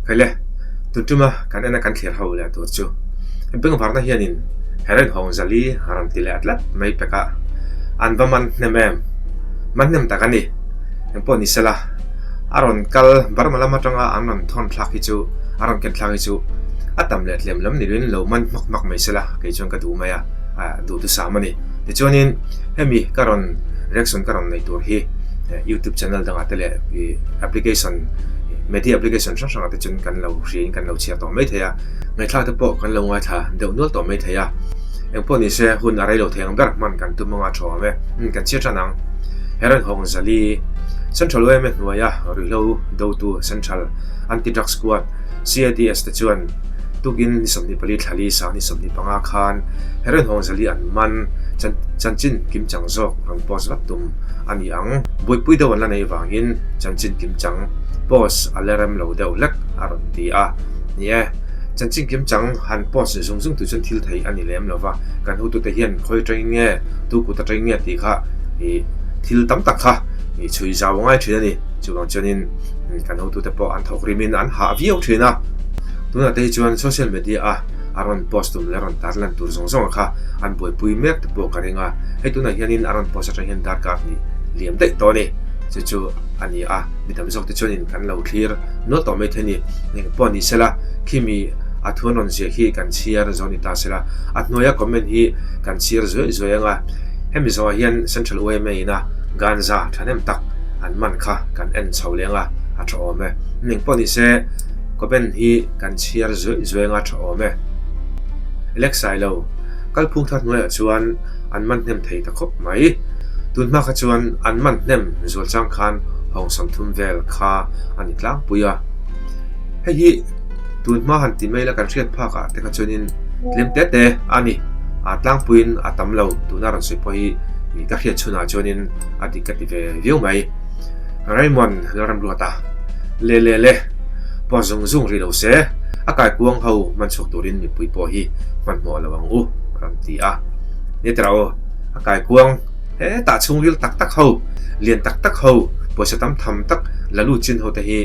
Khaile, tun tuma kan ena kan thlir ho leh tur chu bengvarna hianin heroin hawng zali a rawn ti leh tlat mai pek a, an va man hnem em? Man hnem tak a ni. Engpawh ni sela, a rawn kal Burma lam atanga an rawn thawn thlak hi chu, a rawn ken thlak hi chu a tam leh tlem lam ni loin lo man hmak hmak mai sela kei chuan ka duh mai a, duhthusam a ni. Tichuanin hemi ka rawn reaction ka rawn nei tur hi YouTube channel dangah te leh application media application hrang hrangah te chuan kan lo hriain kan lo chhiar tawh mai thei a, ngaihthlak te pawh kan lo ngaithla deuh nual tawh mai thei a, engpawh ni se hun a rei lo thei ang ber hman kan tum anga tha awm e, umm kan chhiar tan ang. Heran Hawng Zali, Central yma hnuaia ruihhlo dotu Central Anti-Drug Squad, CADS, te chuan tukin ni 24 thla li sang ni 25 khan Heran Hawng Zali an man chanchin kimchang zawk rawn post vat tum a ni ang. Buaipui deuh an la neih vangin chanchin kimchang post a la rem lo deuh hlek a rawn ti a. Ni e, chanchin kimchang han post zung zung tur chuan thil theih a ni lem lo va, kan hotute hian khawi atangin nge, tu kut atangin nge tih kha ih thil tam tak kha ih chhui zau ngai thin a ni. Chuvang chuanin kan hotute pawh an thawk rimin an hah viau thin a. Tunah te hi chuan social media a a rawn post tum leh a rawn tar lan tur zawng zawng kha an buaipui mek te pawh ka ring a. Hei tunah hianin a rawn post atang hian darkar hnih liam daih tawh a ni. Chu chu a ni a, mi tam zawk te chuanin kan lo thlir nual tawh mai thei a ni. Eng pawh ni sela, khimi a thu an rawn ziah hi kan chhiar zo ni ta sela, a hnuaia comment hi kan chhiar zuai zuai ang a. Hemi zawhah hian Central yma ina ganja thahnem tak an man kha kan en chho leng a, a tha awm e. Eng pawh ni se, comment hi kan chhiar zuai zuai ang a tha awm e. Alexai lo, kalphung thar hnuaiah chuan an man hnem thei ta khawp mai. Tun hma kha chuan an man hnem zual chang khan hawng 30 vel kha a ni tlangpui a. Hei hi tun hma han ti mai la kan hriat phak ah te kha chuanin tlem te te a ni. A tlangpuiin a tam lo tuna rawn sawi pawh hi ka hriat chhunah chuanin a dik ka ti ve viau mai. Raymond Lalramruata le le le pawh zung zung rih lo se, a kaikuang ho hman chhuak turin mipui pawh hi hmanhmawh lo ang u a rawn ti a. Ni tira aw, a kaikuang hetah chhungril tak tak ho, lian tak tak ho, pawisa tam tham tak la lut chin ho te hi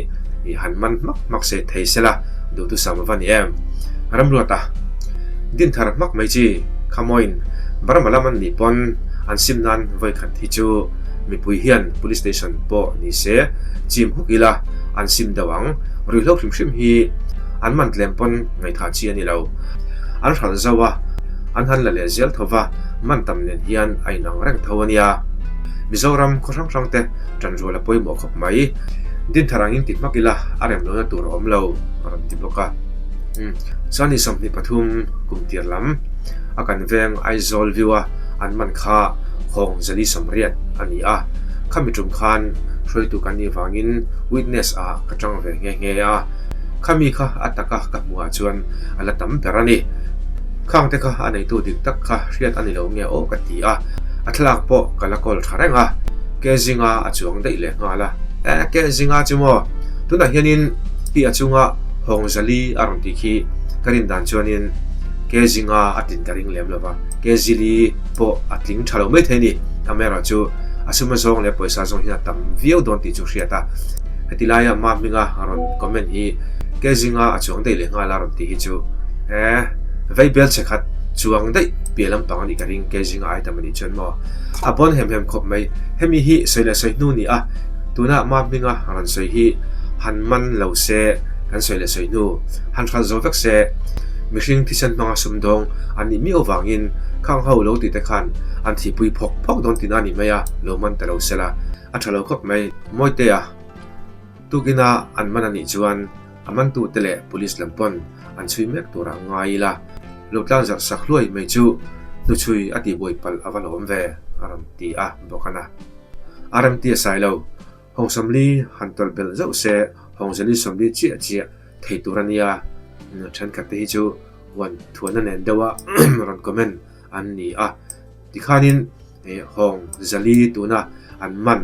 han man hmak hmak se thei sela duhthusam a va ni em? Ramruata, Dinthar hmak mai chi Khamoin, Burma lam an nih pawn an sim nan vawikhat hi chu mipui hian Police Station pawh ni se chim huk ila an sim deuh ang. Ruihhlo hrim hrim hi an man tlem pawn ngaihthah chi a ni lo. An hralh zauh a, an han la leh zel tho va, man tam nen hian a inang reng tho a nia. Mizoram khaw hrang hrang te tanrual a pawimawh khawp mai. Dinthar angin ti hmak ila a rem lohna tur a awm lo a rawn ti bawk a. Umm chuan ni 23 kum tir lam a kan veng Aizawl view a an man kha hawng zali 80 a ni a, khami tum khan hruaitu kan nih vangin witness ah ka tang ve nghe nghe a, khami kha a taka ka hmuh ah chuan a la tam ber a ni. Khang te kha a neitu dik tak kha hriat a ni lo nge aw ka ti a, a thlalak pawh ka la kawl tha reng a, ke zinga a chuang daih leh nghal a, eh ke zinga chu maw tunah hianin hi a chunga hawng zali a rawn tih khi ka rin dan chuanin ke zinga a tlin ka ring lem lo va, ke zili pawh a tling tha lo mai thei a ni, amaherawhchu a suma zawng leh pawisa zawng hian a tam viau dawn tih chu hriat a, heti laia ma hminga rawn comment hi ke zinga a chuang daih leh nghal a rawn tih hi chu eh vei bel che khat chuang daih piah lampang a nih ka ring ke zinga item a nih chuan maw a bawn hem hem khawp mai hemi hi sawi leh sawi hnu ni a tuna ma hminga rawn sawi hi han man lo se kan sawi leh sawi hnu han hral zo vek se mihring thisen hmanga sumdawng an nih miau vangin khang ho lo tih te khan an thihpui phawk phawk dawn tihna a ni mai a lo man ta lo sela a tha lo khawp mai Mawitea tukina an man a nih chuan A mantute leh police lam pawn an chhui mek turah ngai ila, lo tlang zarh sak hluai mai chu hnuchhui a tihbuai palh a va lawm ve, a rawn ti a bawk a na. RMT a sai lo, Hawng 40 han tawlh belh zauh se Hawng zali 40 chiah chiah thei tur a nia, thenkhat te hi chu huan thuana nen deuha rawn comment an ni a. Tikhanin Hawng zali tuna an man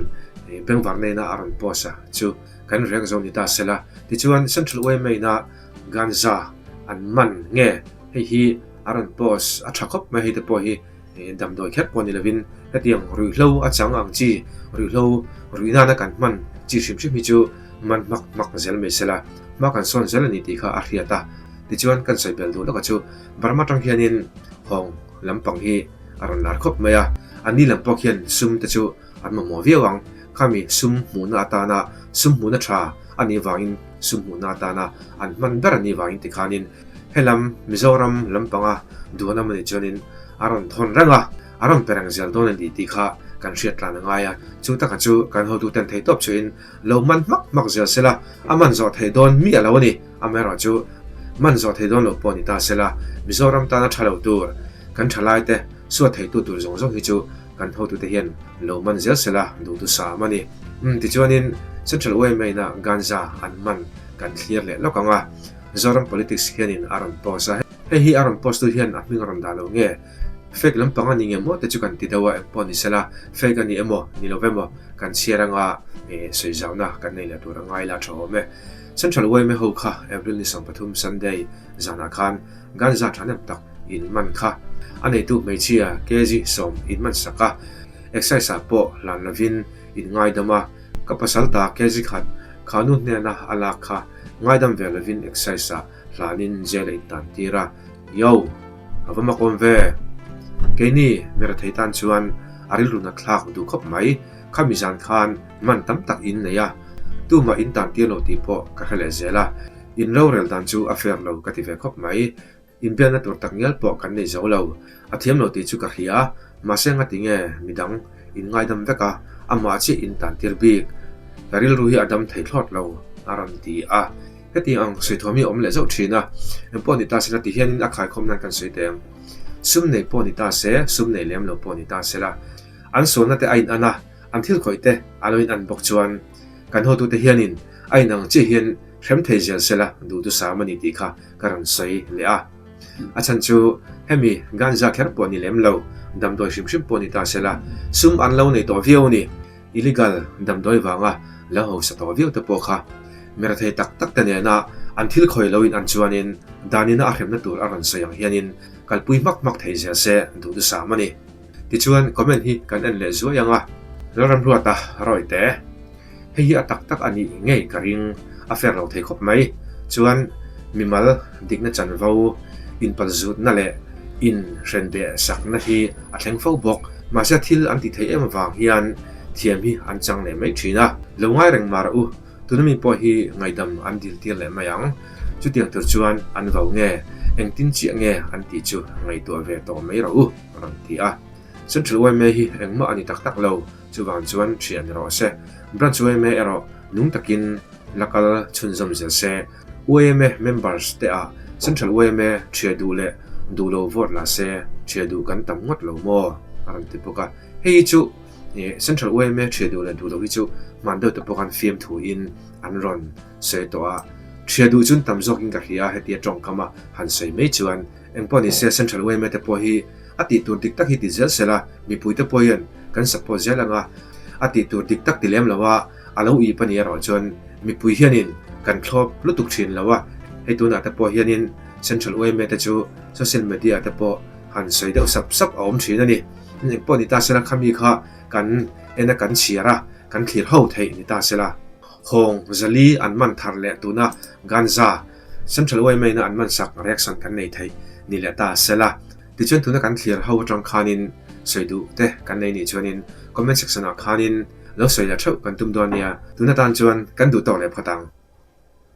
bengvar nena a rawn post a chu. Kan reng zo ni ta sela. Tichuan Central yma ina ganja an man nge hei hi a rawn post a tha khawp mai hei te pawh hi damdawi kher pawh ni lovin hetiang ruihhlo a chang ang chi ruihhlo ruih nana kan hman chi hrim hrim hi chu man hmak hmak zel mai sela. Hma kan sawn zel a ni tih kha a hriat a. Tichuan kan sawi bel duh lawka chu Burma tang hianin hawng lampang hi a rawn lar khawp mai a. An ni lam pawh khian sum te chu an mamawh viau ang. Khami sum hmuhna atana sum hmuhna tha a nih vangin sum hmuhna atana an hman ber a nih vangin tikhanin helam Mizoram lampanga duan a mawni chuanin a rawn thawn reng a, a rawn pe reng zel dawn a ni tih kha kan hriat tlan a ngai a. Chu taka chu kan hotuten theihtawp chuin Lo man hmak hmak zel sela, a man zawh theih dawn miah lo a ni. Amaherawhchu, man zawh theih dawn lo pawh ni ta sela, Mizoram tana tha lo tur, kan thalaite suat theitu tur zawng zawng hi chu kan hotute hian lo man zel sela duhtu sam a ni. Umm tichuanin Central YMA-na ganja an man kan thlir leh lawk ang a, Zoram politics hianin a rawn post a, hei hi a rawn post tu hian a hming a rawn dah lo nge? Fake lampang a ni nge maw te chu kan ti deuh a, engpawh ni sela, fake a ni emaw, ni lo emaw kan chhiar anga sawi zauhna kan nei leh tur a ngai la tha awm e. Central yma ho kha April ni 13 Sunday zanah khan ganja thahnem tak in man kha a neitu hmeichhia kg sawm in man sak a, excise ah pawh hlan lovin in ngaidam a, ka pasal ta kg khat khanu hnena a lak kha ngaidam ve lovin excise ah hlanin jail a intan tir a, yo! A va mak awm ve. Keini mi rethei tan chuan a rilru nat thlak duh khawp mai. Khami zan khan man tam tak in nei a, tumah in tan tir lo tih pawh ka hre leh zel a. In rorel dan chu a fair lo ka ti ve khawp mai. Inbiakna tur tak ngial pawh kan nei zo lo. A thiam lo tih chu ka hria a, mahse ngati nge midang in ngaidam vek a, amah chiah in tan tir bik. Ka rilru hi a dam thei thlawt lo, a rawn ti a. Hetiang ang sawi thuam hi a awm leh zauh thin a, engpawh ni ta se la ti hianin a khaikhawm nan kan sawi teh ang. Sum nei pawh ni ta se, sum nei lem lo pawh ni ta se la, an sualna te a in an a, an thil khawih te a lo in an bawk chuan kan hotute hianin a in ang chiah hian hrem thei zel se la duhthusam a ni tih kha ka rawn sawi leh a. A chhan chu hemi ganja kher pawh ni lem lo, damdawi hrim hrim pawh ni ta se la, sum an lo nei tawh viau a ni. Illegal damdawi vanga lo hausa tawh viau te pawh kha mirethei tak tak te nena an thil khawi loin an chuanin danina a hremna tur a rawn sawi ang hianin kalpui hmak hmak thei zel se duhthusam a ni. Tichuan comment hi kan en leh zuai ang a, Lalramruata rawi te. Hei hi a tak tak a nih ngei ka ring, a fair lo thei khawp mai. Chuan mimal dikna chanvo inpalzutna leh inhrenbeh sakna hi a thleng fo bawk. Mahse thil an ti thei em avang hian thiam hi an chang leh mai thin a. Lo ngai reng mar u, tuna mi pawh hi ngaihdam an dil tir leh mai ang. Chutiang tur chuan an vau nge, engtin chiah nge an tih chu ngaihtuah ve tawh mai rawh u, a rawn ti a. Central yma hi engmah a ni tak tak lo, chuvang chuan thian rawh se. Branch yma erawh nung takin la kal chhunzawm zel se. Yma members te ah Central yma thiah duh leh duh lo vote la se thiah duh kan tam ngawt lo maw? a rawn ti bawk a. Hei hi chu Central yma thiah duh leh duh lo hi chu hman deuh te pawh khan fiamthu in an rawn sawi tawh a. Thiah duh chun tam zawkin ka hria hetia tawngkam a han sawi mai chuan engpawh ni se Central yma te pawh hi a tih tur dik tak hi ti zel sela mipui te pawh hian kan support zel ang a, a tih tur dik tak ti lem lo a, a lo ip a nih erawh chuan mipui hianin kan thlawp lutuk thin lo a, hei tunah te pawh hianin Central yma te chu social media te pawh han sawi deuh sap sap a awm thin a ni. Engpawh ni ta sela khami kha kan en a kan chhiar a, kan thlir ho theih ni ta sela. Hawng zali an man thar leh tuna Ganja Central yma in a an man sak reaction kan nei theih ni leh ta sela. Tichuan tuna kan thlir ho atang khanin sawi duh te kan nei nih chuanin comment section ah khanin lo sawi leh theuh kan tum dawn nia. Tuna tan chuan kan duh tawk leh phawt ang.